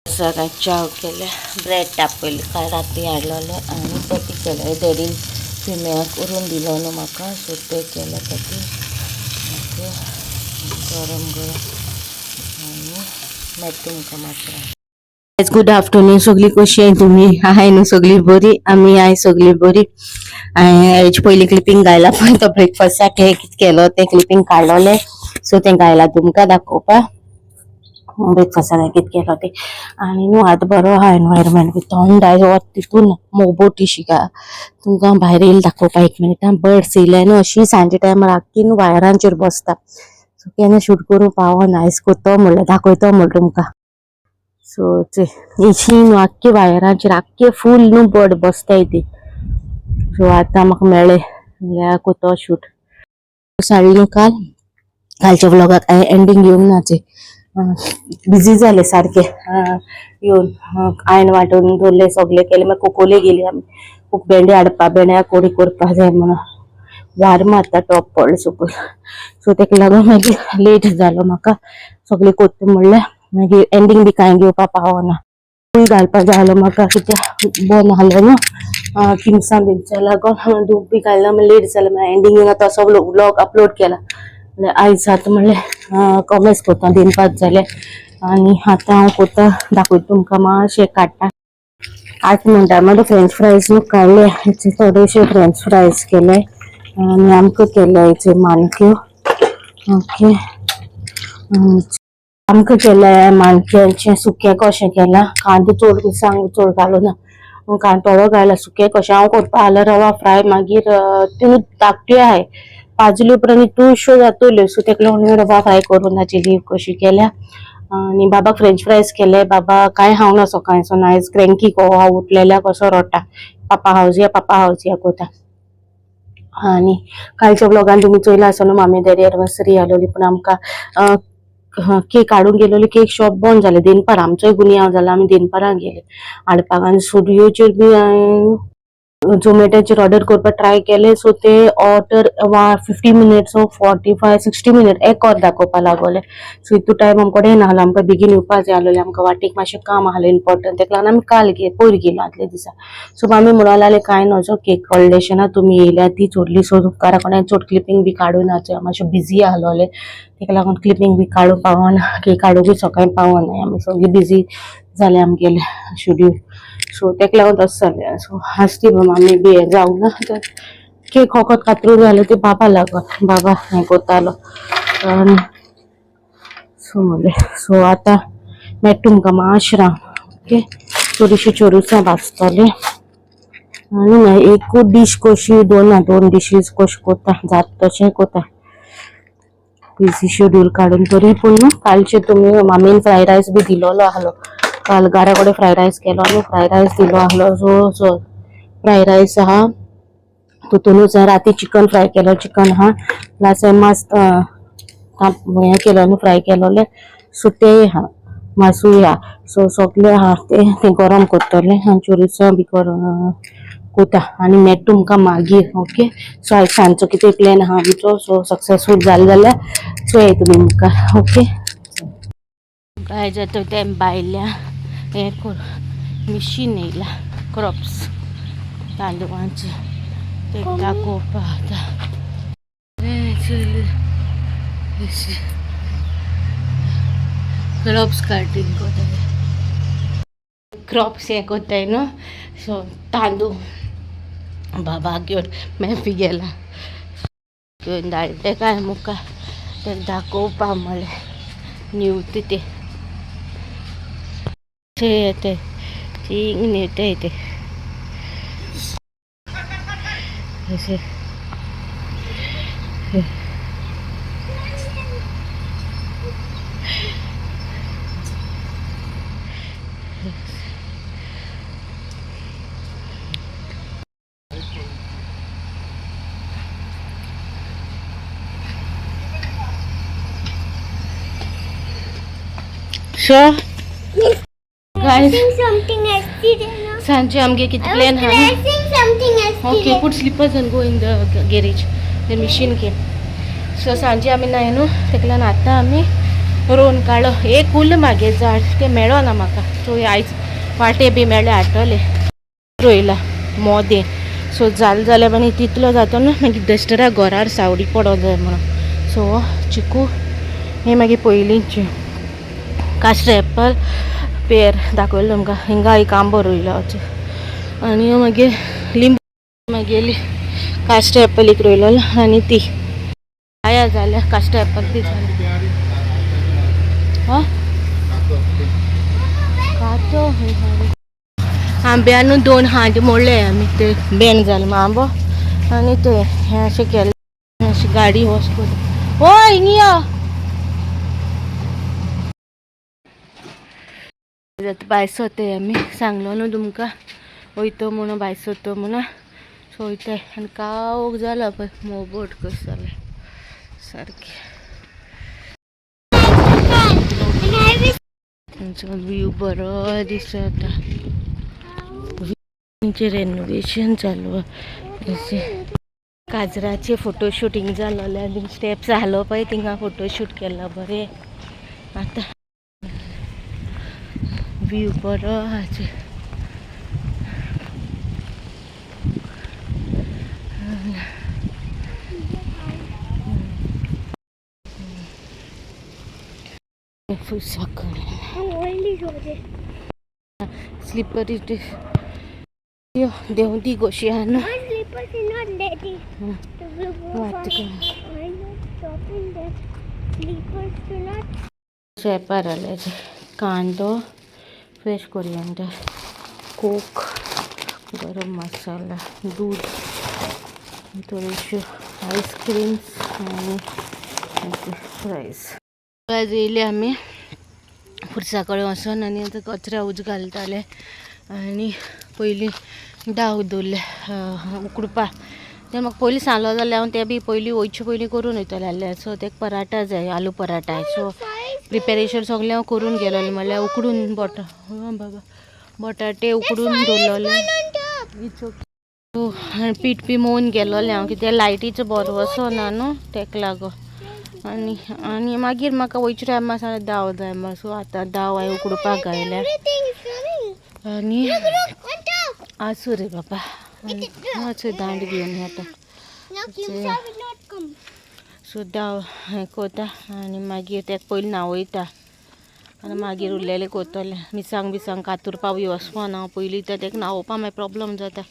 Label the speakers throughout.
Speaker 1: सगळ्यात च्या केले, ब्रेड तापयले, काल राती हाडलेले आनी पॅटी केले. डॅडीन फिम्याक करून दिलो न्हू म्हाका, सो ते केले पॅटी. ओके, गरम गरम आनी मागीर तुमकां मातशें.
Speaker 2: गुड आफ्टरनून सगळी, कशी आहे तुम्ही? आहे न्हू सगळी बरी? आमी आहे सगळी बरी. हांवें हेजे पयली क्लिपींग गायला पळय, तो ब्रेकफास्टाक हे कितें केलो तें क्लिपींग काडलोलें, सो तें गायला तुमकां दाखोवपा ब्रेकफास्टाक कितें केलो तें. आनी न्हू आतां बरो आहा एनवायरमेंट बी, थंड आहा वत तितून मोबोटी का तुमकां भायर येयले दाखोवपा. एक मिनट. बर्ड्स येयले न्हू अशी सांजे टायमार आख्खी न्हू वायरांचेर बसता, सो केन्ना शूट करूंक पावना. आयज करतो म्हणलें, दाखयतो म्हणलें तुमकां. सो अशी न्हू आख्खे वायरांचेर आख्खे फूल न्हू बर्ड बसताय ती. सो आतां म्हाका मेळ्ळें म्हणल्यार करतो शूट. साडी न्हू काल कालच्या व्लॉगाक हांवें एंडींग घेवंक ना, बिजी जाले सारके. येवन आयन वांटून दवरले, सगळें केलें. मागीर कोकोले गेली आमी, खूब भेंडे हाडपा, भेंड्या कोडी करपा जाय म्हणून. वार मारता, टॉप पडलो सकयल. सो तेका लागून मागीर लेट जालो म्हाका सगळें करता म्हणल्यार, मागीर एंडींग बी कांय घेवपा पावना. दूय घालपा जाय आसलो म्हाका, कित्याक बंद आसलो न्हू किमसां बिमसां लागून दूद बी घालना, मागीर लेट जालें. मागीर एंडींग येवन तो सगळो व्लॉग अपलोड केला. म्हणल्यार आयज आतां म्हणलें कॉमेस करता, दिनपात जाले. आनी आतां हांव करता, दाखयता तुमकां मातशें काडटा. 8 मिनटां मध्ये फ्रेंच फ्रायज न्हू काडले, थोडेशे फ्रेंच फ्रायज केले आनी आमकां केले हेचे माणक्यो. ओके, आमकां केले माणक्यांचें सुकें कशें केलां. कांदो चड मिरसांग चड घालूं ना, कांदो थोडो घायला. सुकें कशें हांव करपा आसलें रवा फ्राय, मागीर त्यो धाकट्यो आहाय, पाजले उपरांत तुळश्यो जातल्यो, सो तेका लागून रवा फ्राय करून ताची कशी केल्या. आनी बाबाक फ्रेंच फ्रायज केले. बाबा कांय खावना सकाळसून, आयज क्रँकी को हांव उठलेल्या कसो रडटा, पापा हावजिया पापा हावजिया कोता. आनी कालच्या व्लॉगान तुमी चोयला आसतलो, मामी डॅडी एनिवर्सरी आसलोली, पूण आमकां केक हाडूंक गेलोली, केक शॉप बंद जालें. दनपार आमचोय गुन्यांव जाला, आमी दनपारां गेले हाडपाक. आनी स्टुडियोचेर बी हांवें झोमॅटोचेर ऑर्डर करपाक ट्राय केले, सो ते ऑर्डर 50 मिनिट्स, 45 60 मिनिट, एक वर दाखोवपा लागोले. सो इतू टायम आमचे कडेन नासलो, आमकां बेगीन येवपा जाय आसलोलें, आमकां वाटेक मातशें काम आसलें इम्पॉर्टंट, तेका लागून आमी काल गे पयर गेले आदल्या दिसा. सो मामी म्हणूंक लागले कांय नजो, केक व्हडलेशें ना, तुमी येयल्या ती व्हडली. सो घरा कडेन चड क्लिपींग बी काडूं ना, मातशें बिजी आसलोलें, तेका लागून क्लिपींग बी काडूंक पावना, केक हाडूंकूय सकाळीं पावना, आमी सगळीं बिजी जालें आमगेलें शेड्यूल. सो तेका लागून तशें जालें. सो आसती मामी बी हें जावंक ना तर केक वखद कातरून जालें ते बाबा लागून, बाबा हें करतालो. आनी सो म्हणलें, सो आतां मेळटा तुमकां मातशें रावन. ओके, चडशीं चोरुसां भाजतलें आनी मागीर एकूच डीश कशी, दोन ना दोन डिशीज कशी करता, जाता तशें करता, बिजी शेड्यूल काडून तरी. पूण न्हू कालचे तुमी मामीन फ्रायड रायस बी दिलोलो आसलो, काल घरा कडेन फ्रायड रायस केलो आनी फ्रायड रायस दिलो आसलो. सो सो फ्रायड रायस आहा, तितूनच राती चिकन फ्राय केलो, चिकन आहा, प्लस मास हें केलो न्हू फ्राय केलोलें, सो तेय आहा, मासूय आहा. सो सगळें आहा तें तें गरम करतलें आनी चोरिसां बी कोता आनी मेळटा तुमकां मागीर. ओके, सो आयज सांजचो कितें प्लॅन आहा आमचो, सो सक्सेसफूल जालें जाल्यार चोया तुमी मुखार. ओके गायज, आतां तें भायल्या हें मिशीन येयलां, क्रॉप्स तांदळांचे ते दाखोवपा आतां. क्रॉप्स कटिंग कोताय, क्रॉप्स हें कोताय न्हू, सो तांदूळ बाबा घेवन मेफी गेला, घेवन धाडले काय मुखार ते दाखोवपा म्हणलें. न्हिवता ते ते थिंग न्हिवताय ते अशें. So guys,
Speaker 3: something yesterday, no?
Speaker 2: सांजचे आमगे कितें
Speaker 3: I
Speaker 2: plan
Speaker 3: was
Speaker 2: आहा.
Speaker 3: pressing something yesterday.
Speaker 2: Okay, put slippers and go in the garage. The machine came. So सांजे आमी नाय न्हू, तेका लागून आतां आमी रोवन काडलो. एक उरलें मागे झाड, तें मेळना म्हाका. सो आयज वांटे बी मेळ्ळे हाडटले. रोयला मोदें. सो जालें जाल्यार आनी तितलो जाता न्हू, मागीर डस्टरा घरार सावडी पडोंक जाय म्हणून. सो चिकू हे मागीर पयलींचे काश्ट एप्पल पेर दाखयलो तुमकां. हिंगा एक आंबो रोयला आनी मागीर लिंबू मागेली काश्ट एप्पल एक रोयलो आनी ती आया जाल्या काश्ट एप्पल ती जाली. हा कातो आंब्यानू दोन हांड मोडले आमी, ते बेंड जाले आंबो. आनी ते हें अशें केलें, अशी गाडी वॉश करता. ओ हिंग यो. भायर सोदताय आमी, सांगलो न्हू तुमकां वयतो म्हणून, भायर सोदतो म्हणून. सो वयताय. आनी काळोख जाला पळय, मोबोट कशें जालें सारकें. थंयचो व्यू बरो दिसता आतां. तेंचें रेनोवेशन चालू आसा. काजराचे फोटो शुटींग जालोलें आनी स्टेप्स आहलो पळय, थिंगा फोटोशूट केला बरें. आतां व्यू बरो आसा. फुसाकडेन स्लिपरी यो देंवती कशी आहा न्हू.
Speaker 3: My slippers is not ready. To go
Speaker 2: What?
Speaker 3: I'm not stopping the slippers to not.
Speaker 2: शेपार आले कांदो, फ्रेश कोरियंडर, कोक, गरम मसाला, दूध, थोड्योश्यो आयस्क्रीम्स आनी रायस. आयज येयले आमी पुरसा कडेन वचोन आनी आतां कचऱ्या उजो घालताले आनी पयलीं डाव दवरले उकडपा. तें म्हाका पयलीं सांगलो जाल्यार हांव तें बी पयलीं वयचे पयलीं करून वयतलें आहलें. सो तेका पराठा जाय, आलू पराठा. सो प्रिपेरेशन सगळें हांव करून गेलोलें, म्हणल्यार उकडून बोटा बाबा बटाटे उकडून दवरलेले. सो पीठ बी मोवन गेलोलें हांव, कित्याक लायटीचो बरो ना न्हू तेका लागून. आनी आनी मागीर म्हाका वयचे टायमार सांगलें दाव जाय म्हण. सो आतां दाव हांवें उकडपाक घायल्या. आनी आसूं रे बाबा, आसूं, दांड घेवन येता. सो दाव हें कोता आनी मागीर तेका पयलीं न्हांवयता आनी मागीर उरलेलें कोत्तलें. मिरसांग बिरसांग कातुरपा बी वचपाना हांव पयलीं, तर तेका न्हांवोवपा मागीर प्रोब्लम जाता,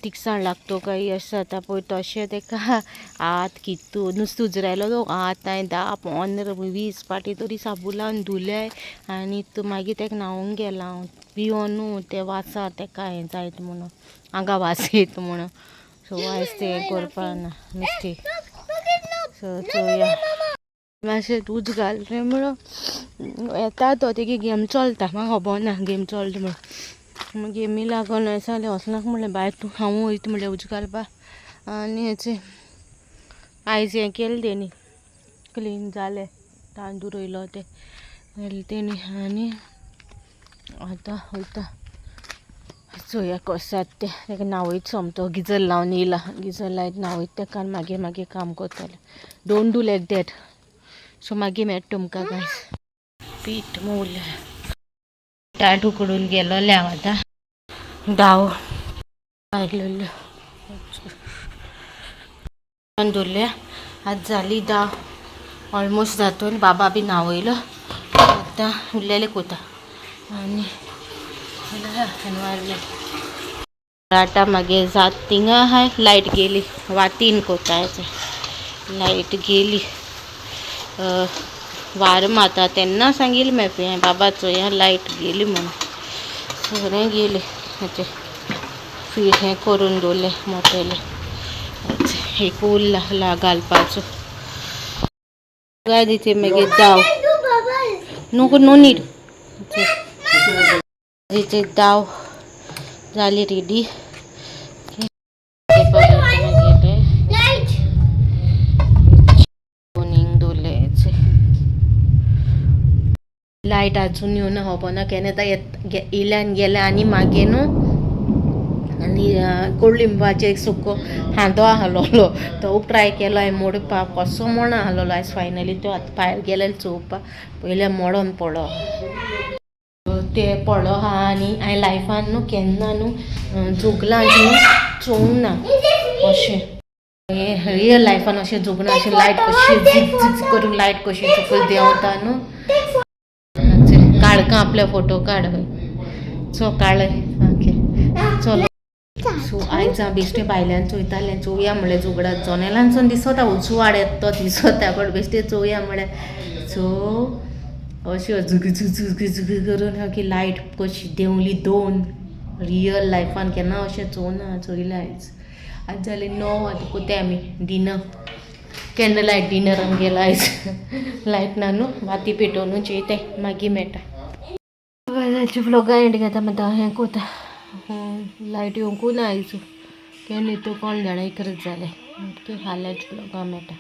Speaker 2: तिकसाण लागतो काय अशें जाता पळय. तशें तेका हात कितू नुस्तें उजरायलो तो हात हांवें 10, 15, 20 फावटी तरी साबू लावन धुले. आनी मागीर तेका न्हांवूंक गेलां हांव, भियोन न्हू तें वासा तेका हें जायत म्हणून, आंगा वास येत म्हणून. सो आयज तें करपा ना मिस्टेक. सो चोया मातशें दूद घाल रे म्हणून येता तो, तेगे गेम चलता, म्हाका खबर ना गेम चलता म्हणून. मागीर गेमी लागून हांवें सांगलें वचनाका म्हणलें बाय तूं, हांव वयता म्हणलें उजो घालपा. आनी हेचें आयज हें केलें तेणी, क्लीन जालें, तांदूळ रोयलो ते तेणी. आनी आतां वयता, चोया कशें जाता तें. तेका न्हांवयत सोमतो, गिजर लावन येयला, गिजर लायत न्हांवयत तेका आनी मागीर मागीर काम करतलें. Don't do like that. So मागीर मेळटा तुमकां गायस. पीठ मोवलें, ताट उकडून गेलोलें हांव. आतां दाव आयलेल्यो दवरल्या. आतां जाली दाव ऑलमोस्ट जातोन. बाबा बी न्हांवयलो, आतां उरलेलें कोता आनी पराठा मागीर जात थिंगा आहाय. लायट गेली, वातीन कोताय. लायट गेली, वार मारता तेन्ना सांगिल्लें मागीर बाबा चोया लायट गेली म्हणून. सगळें गेलें. हेचें फीट हें करून दवरलें मोटेलें, एक उरला घालपाचो. काय दिते मागीर दाव नको, नो नीड. तिचे दाव जाली रेडी.
Speaker 3: Light.
Speaker 2: दवरले. लायट अजून येवना, खबर ना केन्ना येता. येयल्यान गेल्या आनी मागीर न्हू आनी कोडलिंबाचें सुको हांदो आहलोलो तो ट्राय केलो हांवें मोडपाक, कसो म्हण आहलोलो. आयज फायनली तो आतां भायर गेले चोवपाक, पयलें मोडोन पडलो ते पडलो आहा. आनी हांवें लायफान न्हू केन्ना न्हू जोगलां न्हू चोवंक ना अशें, हे रियल लायफान अशें जोगना, अशें लायट कशी झिक झिक करून लायट कशी सकयल देंवता न्हू. काडका आपले फोटो काड सो काडले. ओके चलो. सो आयज हांव बेश्टें भायल्यान चोयतालें, चोवया म्हणलें जोगडात जनेलानसून दिसता उजवाड येता तो दिसता, बट बेश्टें चोवया म्हणलें. सो अश्यो झुग झुग झुग झुग करून की लायट कशी देंवली दोन. रियल लायफान केन्ना अशें चोवना, चोयलें आयज. आज जालें 9, आतां कोत्या आमी डिनर, कॅन्डल लायट डिनर आमगेलो आयज. लायट ना न्हू, वाती पेटोवन चोयताय, मागीर मेळटा. व्लॉगा एंड घेता म्हणटा, हें कोता लायट येवंकू ना आयज, केन्ना तो कोण जाणा, इकराच जालें. ओके, फाल्यांच्या व्लॉगा मेळटा.